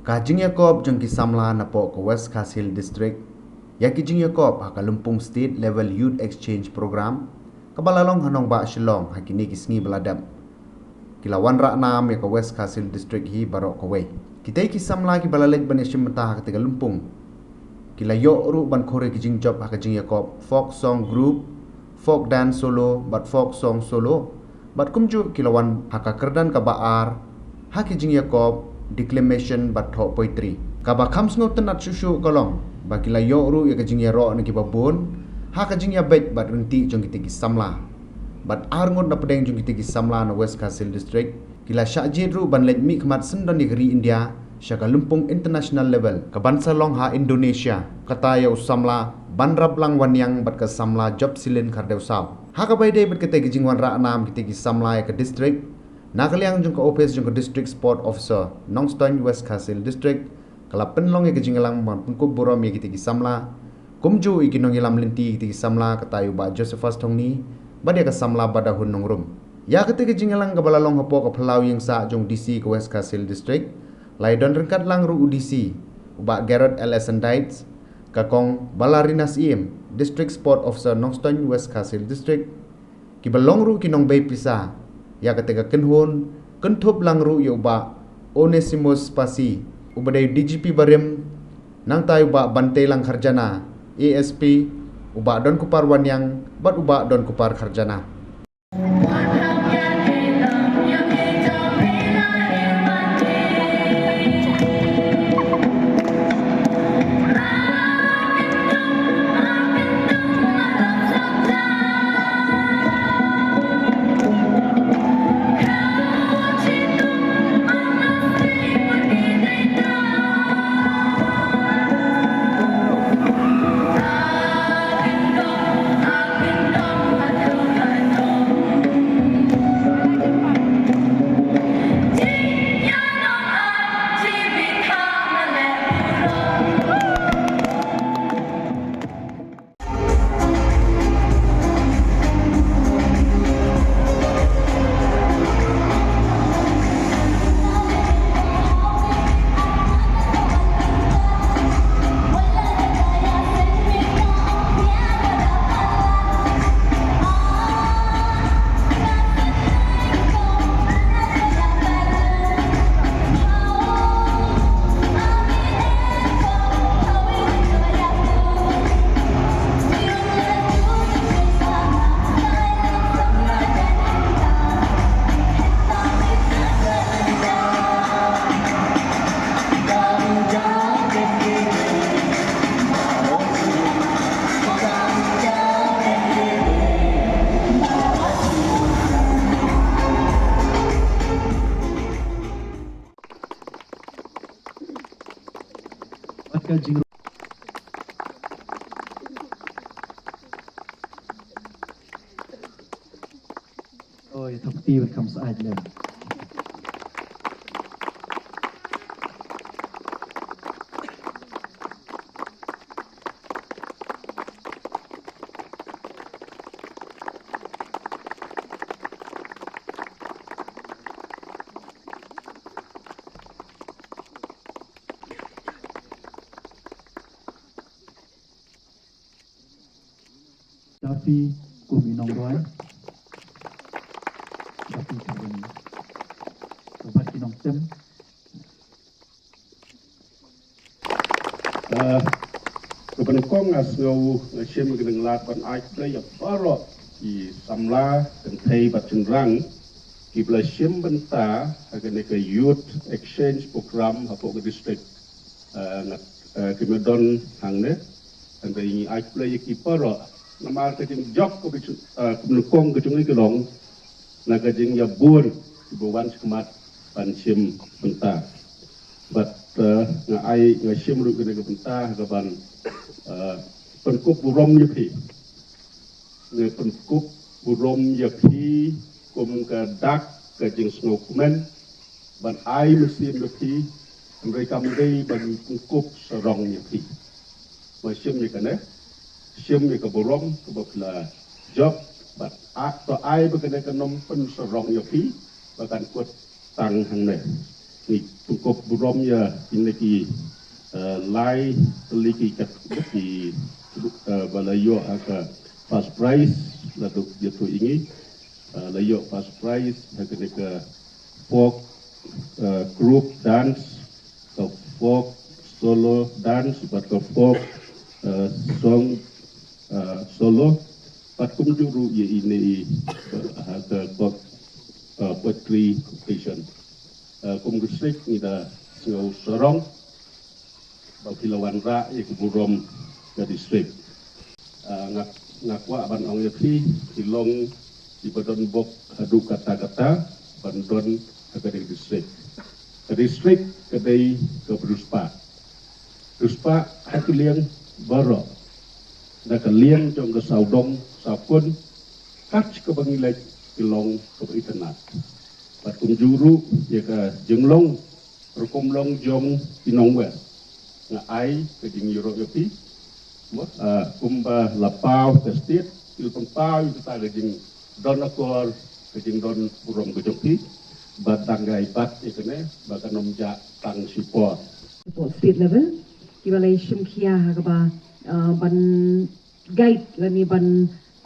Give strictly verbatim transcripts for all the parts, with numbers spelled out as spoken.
Ka jingïakop jong ki samla napoh ka West Khasi Hills District ïa ki jingïakop ha ka Lympung State Level Youth Exchange Program kaba la long ha nongbah Shillong ha kine ki sngi ba la dep. Ki la wanrah nam ïa ka West Khasi Hills District hi baroh kawei. Kitei ki samla kiba la leit ban ïashim bynta ha katei ka lympung ki la ïoh ruh ban khur ïa ki jingjop ha ka jingïakop folk song group, folk dance solo bad folk song solo. Bad kumjuh ki la wan ha ka kyrdan kaba ar ha ki jingïakop declamation bad thoh poetry. Kaba kham sngewtynnat shuh shuh ka long ba ki la ïoh ruh ïa ka jingïaroh na kiba bun ha ka jingïabeit bad ryntih jong kitei ki samla. Bad arngut na pdeng jong kitei ki samla na West Khasi Hills District ki la shah jied ruh ban leit mihkhmat syndon ïa ka ri India sha ka lympung international level kaban sa long ha Indonesia. Kata ïa u samla Banraplang Wanniang bad ka samla Jopsilin Khardewsaw. Ha kaba ïadei bad katei ka jingwanrah nam kitei ki samla ïa ka district, na ka liang jong ka ophis jong ka District Sport Officer Nongstoiñ, West Khasi Hills District, ka la pynlong ïa ka jingïalang ban pynkup burom ïa kitei ki samla, kumjuh ïa ki nongïalam lynti kitei ki samla, kata ïa u Bah Josephus Thongni bad ïa ka samla Badahun Nongrum. Ïa katei ka jingïalang kaba la long hapoh ka phyllaw ïing sah jong u D C ka West Khasi Hills District, la ïadon ryngkat lang ruh u D C, u Bah Garod L S Andites, ka Kong Balarina Syiem, District Sport Officer Nongstoiñ, West Khasi Hills District, kiba long ruh ki nongbei pisa ïa katei ka kynhun, kynthup lang ruh ïa u Bah Onesimus Pasi, uba dei u D G P barim, nangta ïa u Bah Banteilang Kharjana, A S P, u Bah Donkupar Wanniang bad u Bah Donkupar Kharjana. Oi, thok ti ban kham sait lem. Dapi kum i nongrwai. Dapi ka bun. Ka bat ki nongtem. Ah, ka ban kong nga sngew nga shim ka nang lad ban ai khublei ïa baroh ki samla kynthei bad shynrang ki ba la shim bynta ha kane ka Youth Exchange Program hapoh ka district. Ah, nga, ah, ki ba don hangne. Hynrei ngi ai khublei ïa ki baroh namar ka jingjop ka ba, ah, ka ban kong ka jong ngi ka long na ka jingïabud kiba wan shakhmat ban shim bynta. Bad, eh, nga ai, nga shim ruh kane ka bynta ha ka ban, eh, pynkup burom ïa phi. Nga pynkup burom ïa phi kum ka dak ka jingsngewkmen ban ai mynsiem ïa phi, hynrei kam dei ban pynkup sarong ïa phi. Ba shim ïa kane, shim ïa ka burom kaba phi la jop, bad to ai ba kane kan ym pynsarong ïa phi ba kan kut tang hangne. Ngi pynkup burom ïa kine ki, eh, lai tylli ki kat ki, eh, ba la ïoh ha ka first prize, la duk jatuh ïa ngi, eh, la ïoh first prize ha kane ka folk, eh, group dance, ka folk solo dance bad ka folk, eh, song, eh, solo bad kumjuh ruh ïa ine i, eh, ha ka folk, eh, poetry competition. Eh, kum ka district ngi da sngew sarong ba phi la wanrah ïa ka burom ka district. Eh, nga, nga kwah ban ong ïa phi, phi long kiba don bok haduh katta katta ban don ha ka district. Ka district ka dei ka briew spah. Briew spah ha ki liang baroh. Na ka liang jong ka sawdong sawkun, kat kaba ngi leit ki long kaba itynnad. Bad kumjuh ruh ïa ka jinglong rukom long jong ki nongwei. Nga ai ka jingïaroh ïa phi. Mo, ah, kumba la paw ka state, phi la pynpaw ïa kata ka jingdon akor, ka jingdon burom ka jong phi. Bad dang ngai bad ïa kane ba kan ym jah tang shipor. Hapoh state level, kiba la ïashim khia ha kaba, ah, ban guide lane ban,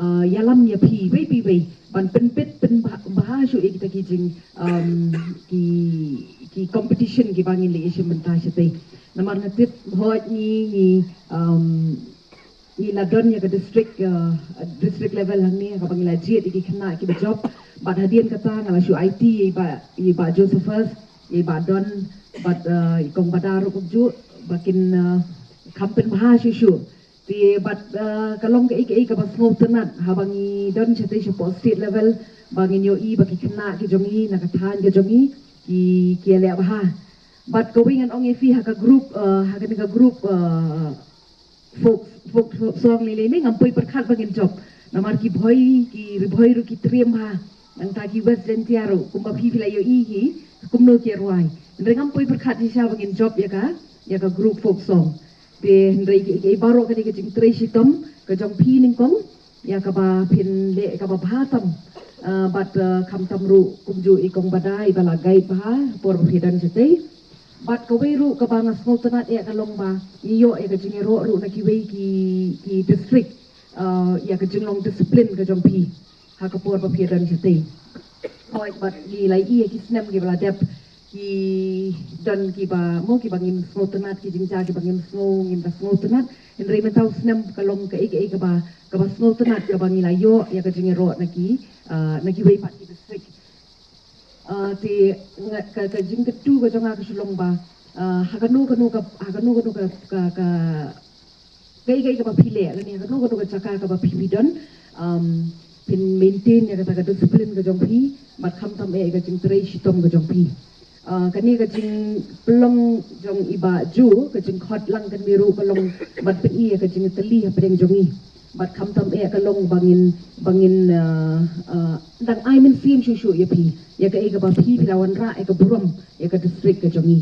ah, ïalam ïa phi wei pa wei ban pynbit pynbha shuh ïa kita ki jing, um, ki, ki competition kiba ngin leit ïashim bynta shatei. Namar nga tip hooid ngi, ngi, um, ngi la don ïa ka district, ah, district level hangne kaba ngi la jied ïa ki khynnah kiba jop. Bad hadien kata nga la shu aiti ïa i Bah, ïa i Bah Josephus, ïa i Bah Don bad, ah, i Kong Bada ruh kumjuh ba kin, ah, kham pynbha shuh shuh. Te bad, ah, ka long kaei kaei kaba sngewtynnat haba ngi don shatei shapoh state level ba ngin ïohi ba ki khynnah ki jong ngi na ka thaiñ ka jong ngi ki, ki ïaleh bha. Bad kawei ngan ong ïa phi ha ka group, ah, ha kane ka group, ah, folk, folk, folk song lei lei ne ngam poi pyrkhat ba ngin jop. Namar ki Bhoi, ki Ri Bhoi ruh ki triem bha. Nangta ki West Jaintia ruh kumba phi phi la ïohi hi kumno ki rwai. Hynrei ngam poi pyrkhat shisha ba ngin jop ïa ka, ïa ka group folk song. Te hynrei ki, ki baroh ka dei ka jingtrei shitom ka jong phi nyngkong ïa kaba phin leh kaba bha tam. Ah, bad, ah, khamtam ruh kumjuh i Kong Bada iba la guide bha por ba phi don shatei. Bad kawei ruh kaba nga sngewtynnat ïa ka long ba ngi ïoh ïa ka jingïaroh ruh na kiwei ki, ki district, ah, ïa ka jinglong discipline ka jong phi ha ka por ba phi don shatei. Hooid bad ngi la ïohi ïa ki snem kiba la dep ki don kiba mo kiba ngim sngewtynnat, ki jingjia kiba ngim sngew, ngim da sngewtynnat. Hynrei mynta u snem ka long kaei kaei kaba, kaba sngewtynnat kaba ngi la ïoh ïa ka jingïaroh na ki, ah, na kiwei pat ki district. Ah, te nga, ka, ka jingkyntu ka jong nga ka shu long ba, ah, ha kano kano ka, ha kano kano ka, ka, ka, kaei kaei kaba phi leh lane ha kano kano ka jaka kaba phi, phi don, um, phin maintain ïa kata ka discipline ka jong phi bad khamtam eh ïa ka jingtrei shitom ka jong phi. Ah, kane ka jingpynlong jong i Bah Jo, ka jingkhot lang kane ruh ka long ban pyni ïa ka jingtylli hapdeng jong ngi. Bad khamtam eh ka long ba ngin, ba ngin, ah, ah, dang ai mynsiem shuh shuh ïa phi, ïa kaei kaba phi phi la wanrah ïa ka burom ïa ka district ka jong ngi.